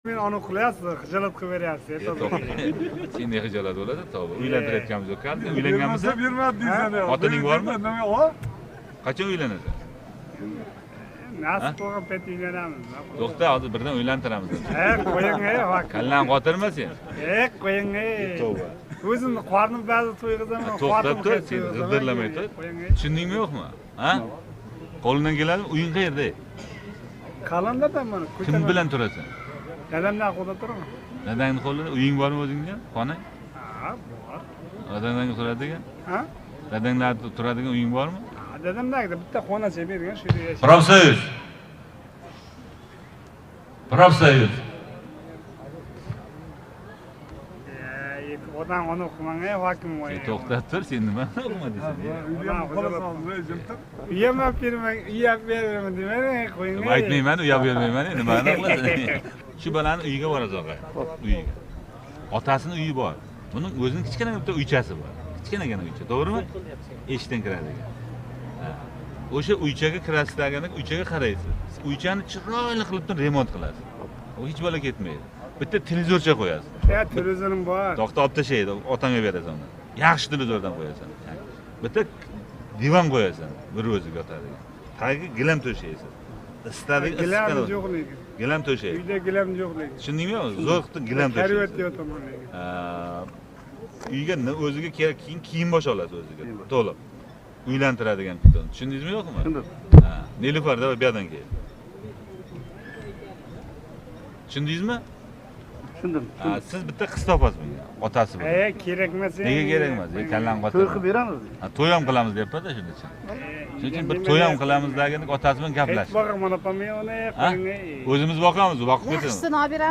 Men uni qilyapsiz, xijolat qilib beryapsiz. Sen ne xijolat bo'ladi, tavba. Uylantirayotganimiz yo'q. Uylanganmisan? Bermadi deysan. Xotining bormi? Qachon uylanasan? Nasib bo'lgan payt uylanamiz. To'xta, hozir birdan uylantiramiz. Qo'ying, ey, vaqt. Kallani qotirma sen. Qo'ying, ey. Tavba. O'zimni qornim ba'zi to'yg'izaman. To'xtab tur, sen g'irdirlamay tur. Tushundingmi yo'qmi? Ha? Qo'lingdan keladimi? Uying qayerda? Qalamdaman mana. Kim bilan turasan? Dadamning qo'lida turaman. Dadangning qo'lida? Uying bormi o'zingga? Xonang? Ha, bor. Dadangdan turadigan? Ha? Dadanglar turadigan uying bormi? Ha, dadamdagida bitta xonacha bergan, shu yerda yashayman. Profsoyuz. Profsoyuz. Odam uni qilmang, ey, hokim voy. To'xtab tur, sen nima qilma deysan? Uyam olib bermang, uy olib beraman demang, qo'ying. Aytmayman, uy olib bermayman, nimani qilasan? Shu bolani uyiga borasiz og'ay. Uyiga. Otasini uyi bor. Buning o'zining kichkina bitta uychasi bor. Kichkinagina uycha, to'g'rimi? Eshikdan kiradigan. O'sha uychaga kirasizlarga, uychaga qaraysiz. Uychani chiroyli qilib turib remont qilasiz. U hech bola ketmaydi. Bitta televizorcha qo'yasiz. Ya, televizorim bor. To'xta, olib tashlaydi, otangga berasan uni. Yaxshi televizordan qo'yasan. Bitta divan qo'yasan, bir o'ziga yotadigan. Tagiga gilam to'shaysiz. Istadigan Gilam yo'q lekin. Gilam to'shaydi. Uyda gilam yo'q lekin. Tushundingmi? Zo'r qilib gilam to'shaysiz. Karvatda yotaman lekin. Uyga o'ziga kerak keyin kiyim bosh olasiz o'ziga. To'liq. Uylantiradigan bitta. Tushundingizmi yo'qmi? Tushundim. Ha, Nilufar da bu yoqdan kel. Tushundingizmi? Tushundim. Siz bitta qiz topasiz bunga, otasi bilan. Kerak emas. Nega kerak emas? Kallani qotirma. To'y qilib beramiz. Ha, to'y ham qilamiz deyapti-da shuning uchun. Shuning uchun bir to'y ham qilamiz degan otasi bilan gaplashdik. Hech boqaman opam, uni qo'ying. O'zimiz boqamiz, boqib ketamiz. Yaxshisini olib beramiz.